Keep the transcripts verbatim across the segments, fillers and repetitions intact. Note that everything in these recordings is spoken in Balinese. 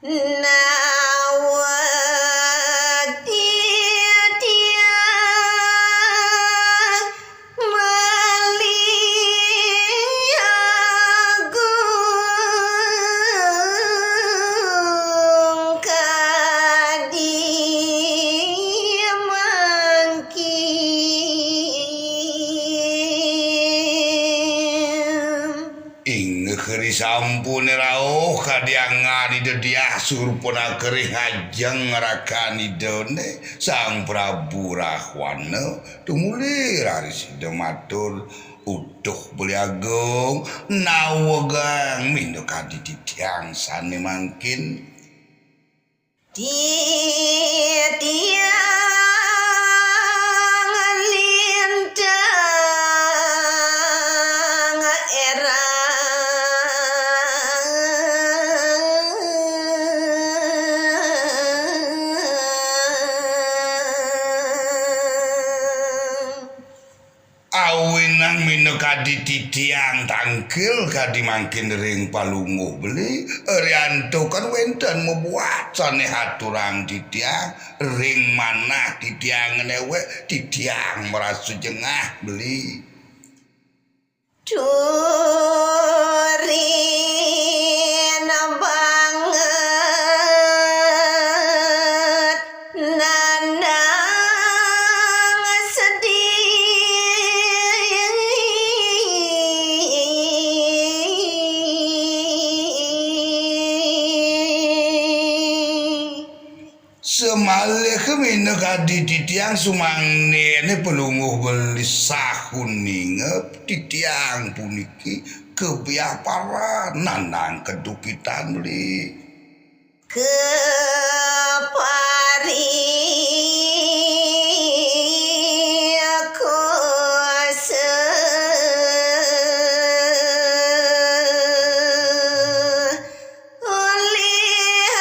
Nawa titiang malih agung kadi mangkin. Inggih ri sampune rauh kadi angan Ida Diah Surpanaka ring ajeng rakan Idane, Sang Prabu Rahwana, tumuli raris Ida matur, "Uduh Beli Agung, nawegang minakadi titiang sane mangkin." Titiang lintang erang. Awinang minakadi titiang tangkil kadi mangkin ring Palungguh Beli, riantukan wenten mabuat sane aturang titiang ring manah titiang newek, titiang marasa jengah Beli. Turin banget nandang sedih. Samalih minakadi titiang sumangnene Palungguh Beli sahuninga titiang puniki kabiaparan nandang kadukitan Beli. Kapari kosa olih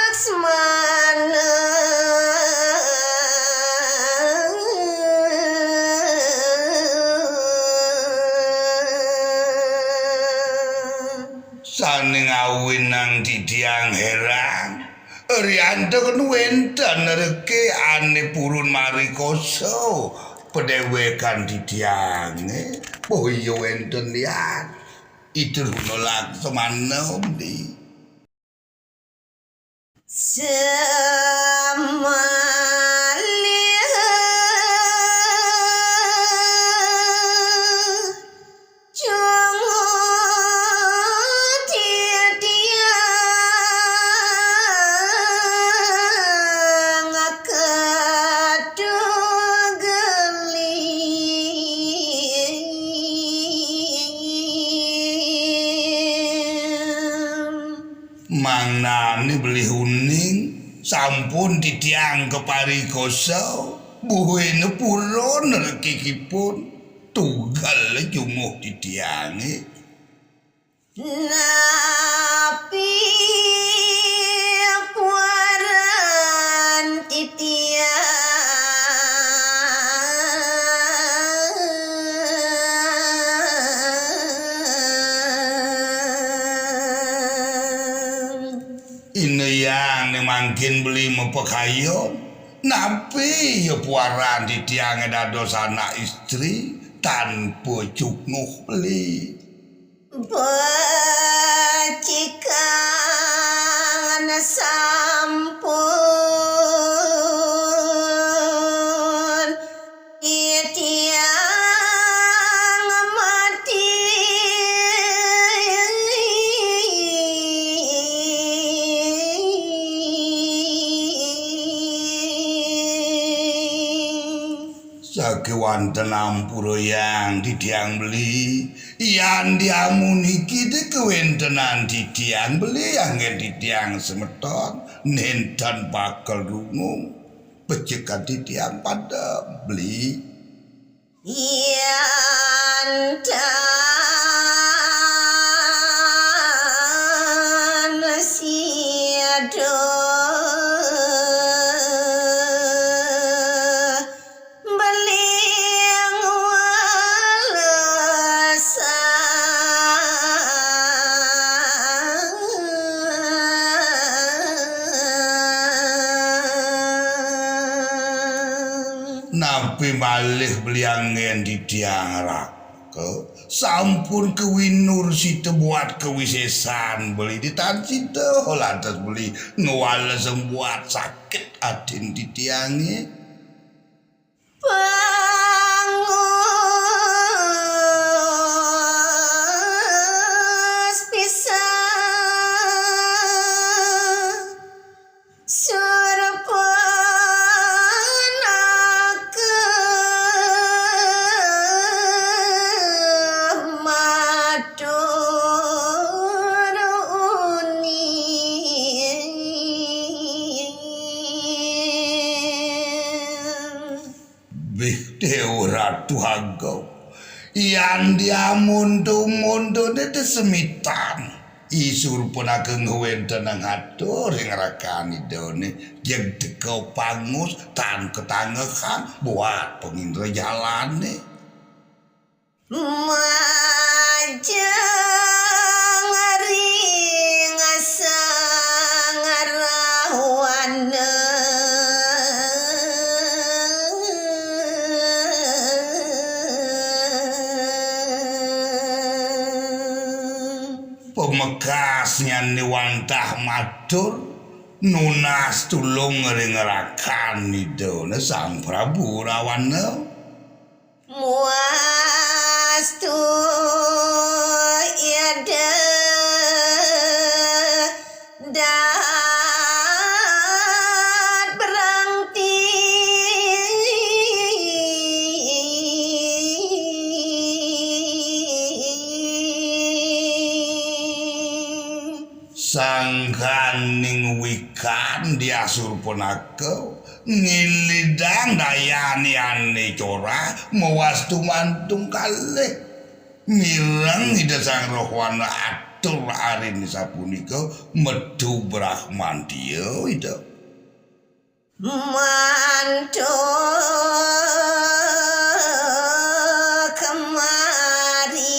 Laksmana. Sane ngawinang titiang heran. Riantukan wenten reke ane purun marikosa padewekan titiange. Boya wenten lian. Ida Runa Laksmana, Beli. Samalih cungut titiang katugeling. Mangnane Beli uning, sampun titiang kaparikosa, buina purun rekikipun, tugel jumuh titiange. Napi puaran titiang? Inayang ne mangkin Beli mapakayon, napi ya puaran titiange dados anak istri tanpa cunguh Beli? Becikan sampun titiang mati. Sakewanten ampurayang titiang Beli, yan diamuniki de kawentenan titiang Beli anggen titiang semeton nenten bakal rungu. Pecekan titiang padem Beli. Yan tan sida Beli ngwalesan. Tapi malih beli anggén titiang raka, sampun kawinur sida buat kawisésan beli di tan sida lantas beli ngwalesang buat sakit atin titiangé. Pangus pisan. Surpanaka matur uni. Bih Déwa Ratu Agung, yan diamundu-munduné desemitan. I Surpanaka ngwéntenang atur ing rakan Idané, jeg teka pangus tan ketanggehan buat pangindrajalané. Majeng ring sangarawana. Pamekasnyané wantah matur, nunas tulung ring rakan Idané Sang Prabu Rawana. Muastu Ida dahat berangti. Sangkaning wikan Diah Surpanaka ngilidang dayané ané corah mawastu mantung kalih. Mireng Ida Sang Rahwana atur ariné sapunika metu Bramantya, Ida. Mantuk kemari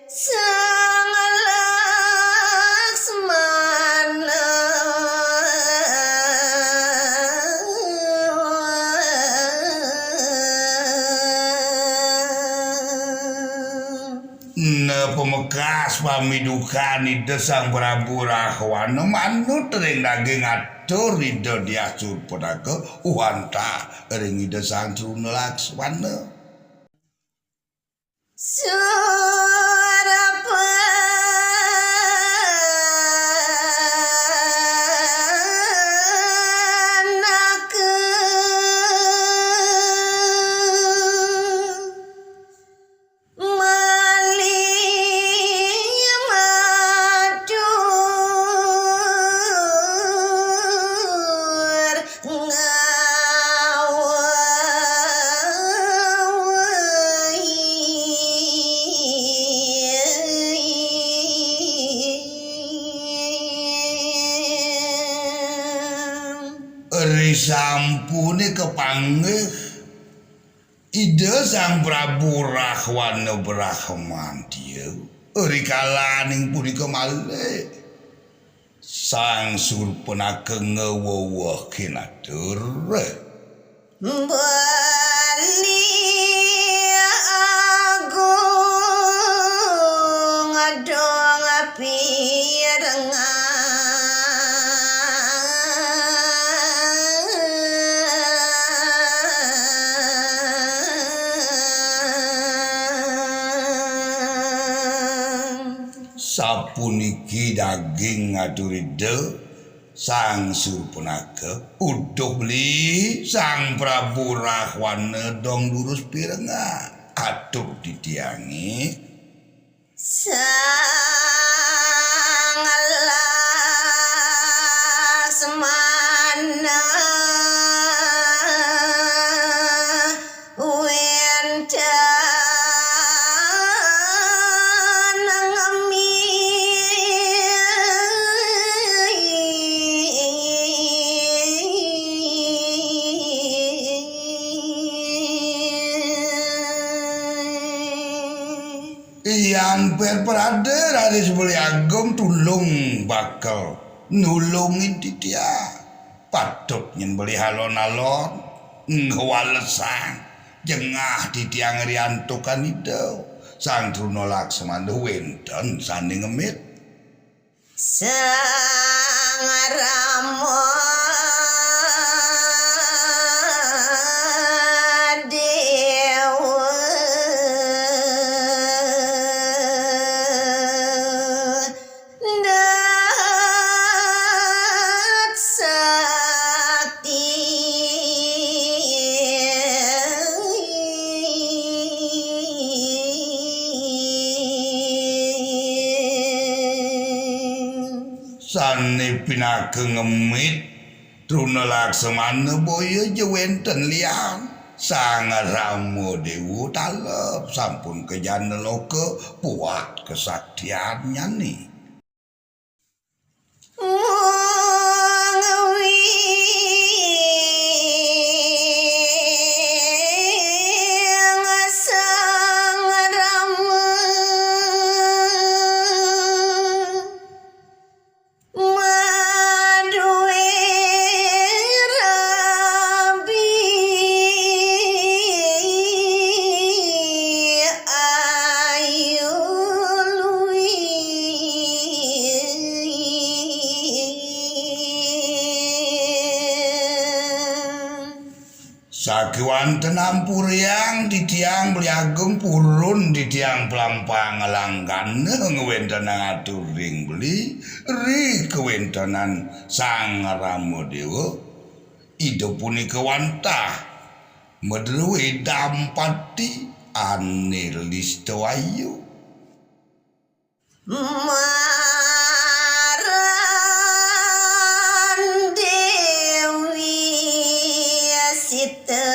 Sang Laksmana. Nah, pamekas pamidukan Ida Sang Prabu Rahwana manut ring daging atur Ida Diah Surpanaka wantah ring Ida Sang Truna Laksmana. Surpanaka. Malih matur ngawai. Risampuné kapanggih Ida Sang Prabu Rahwana Bramantya, rikalaning punika malih Sang Surpanaka ngwewehin atur. Bali Agung Adong Pirengan. Sapuniki daging atur Ida Sang Surpanaka, uduh beli Sang Prabu Rahwana dong durus pirengan. Atur titiangé. Sang Laksmana wénten ngemi. Yan per prade raris beli agung tulung bakel. nulungin titiang. Patut nyen beli alon-alon ngwalesang jengah titiang riantukan Ida Sang Truna Laksamana wenten sane ngemit. Sang Rama Dewa. Ndak sakti. Sane pinaka ngemit Truna Laksamana boya ja wenten lian. Sang Rama Dewa talep sampun ka jana loka puat kasaktiannyane. Mung wing Sang Rama madue rabi ayu luwih. Sakewanten ampuriang titiang Beli Agung purun titiang pelampang langgana ngwentenang atur ring beli ri kawentenan Sang Rama Dewa. Ida punika wantah madruwe dampati ane lista ayu. Maran Dewi Sita.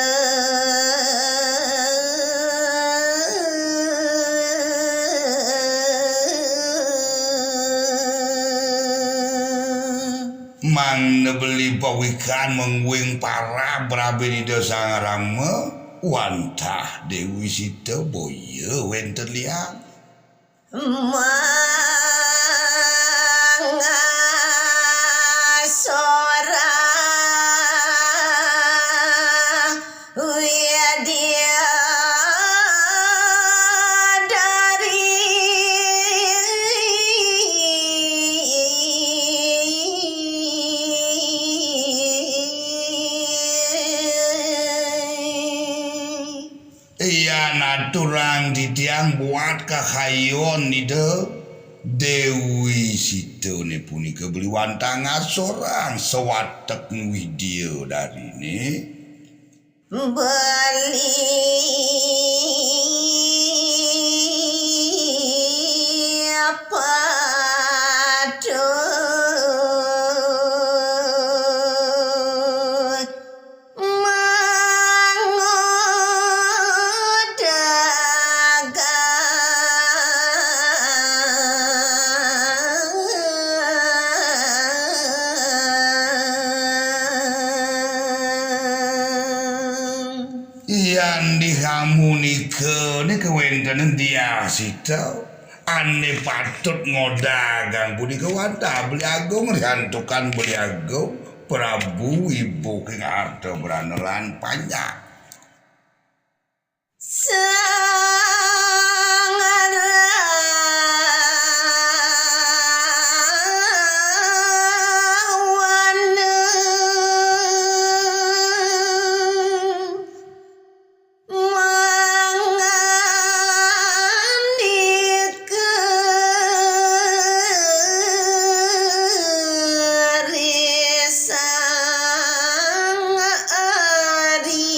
Mangda beli pawikan mengwing parab rabin Ida Sang Rama, wantah Dewi Sita boya wenten liang. Mangasuh Widadari. Yan aturang titiang buat kahayon Ida Dewi Sitane punika beli wantah ngasorang sawatek widya darine. Beli patut mangodagang. Yan dihamunika nika wenten Diah Sita ane patut ngodagang punika wantah Beli Agung riantukan Beli Agung Prabu Ibu king harta brana lan panjak. Sang Rawana mangandika ri Sang Ari.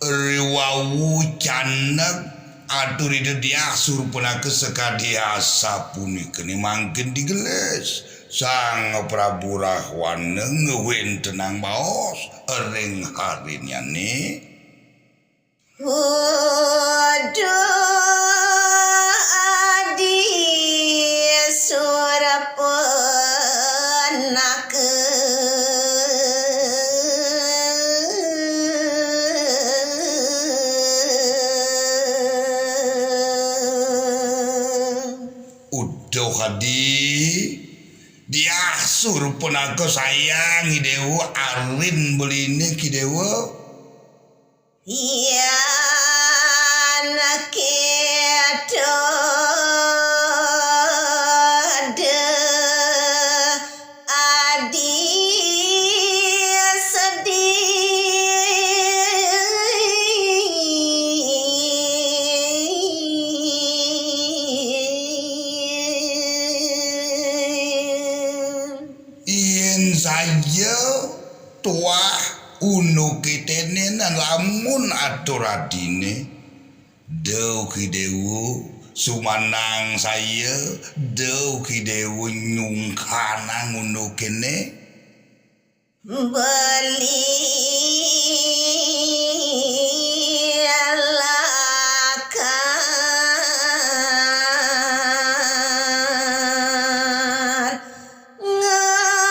Riwawu candeg atur Ida Diah Surpanaka sakadi asapunika ne mangkin digelis Sang Prabu Rahwana ngwentenang baos ring harinyane. Uduh Adi Surpanaka. Padi, diah Surpanaka sayang I Déwa, arin beliné ki Déwa. Yan kéto da adi sedih. Yén saja tuah unduké ténénan lamun atur adiné, da ugi Déwa, sumanang saya, da ugi Déwa nyungkanang unduké né. Beli lakar ngawalesan.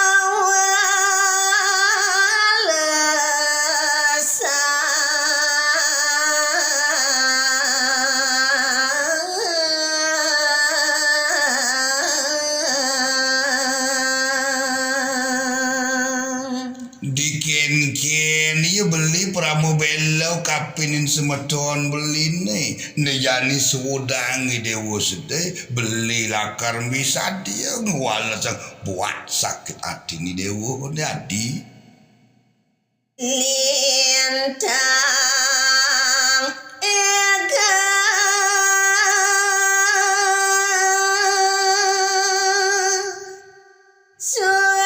Dikénkén ya beli pramabéla kapining semeton beliné, né jani sudang I Déwa sedih, beli lakar misadia ngwalesang buat sakit atiné Déwa, adi. Lintang éga Surpanaka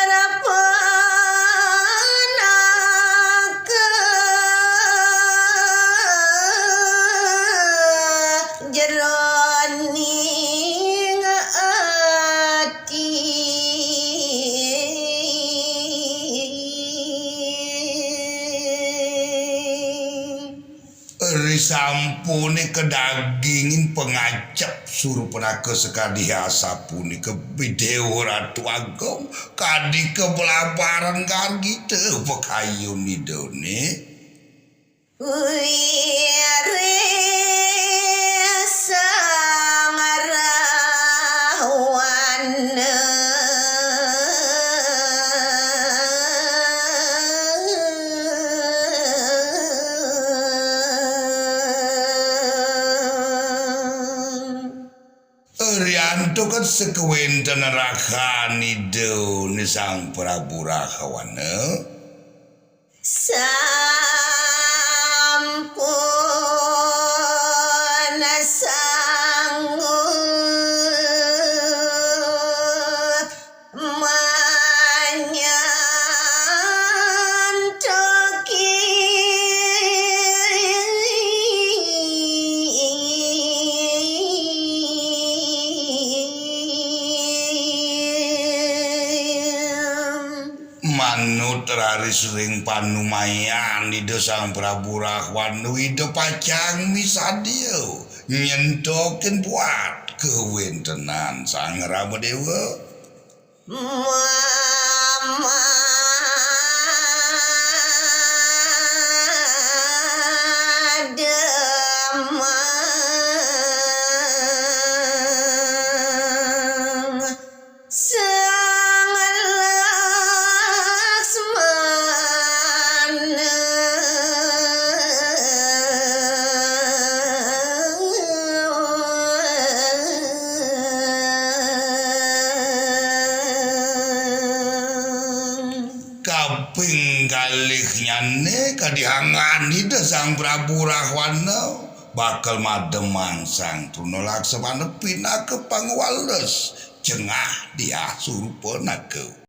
jeroning ati. Risampuné kadagingin pangacep Surpanaka sakadi asapunika, I Déwa Ratu Agung, kadi kablabaran gargita pakayun Idané. Wiris Sang Rahwana. Riantukan sakawéntenan rahan Idané Sang Prabu Rahwana. Sampun sanggup manyantoki. Manut raris ring panumayan Ida Sang Prabu Rahwana, Ida pacang misadia nyentokin buat kawéntenan Sang Ramadéwa. Mama demang Sang Laksmana. Kaping kalihnyané kadihangan Ida Sang Prabu Rahwana bakal mademang Sang Truna Laksmana pinaka pangwales jengah diah Surpanaka.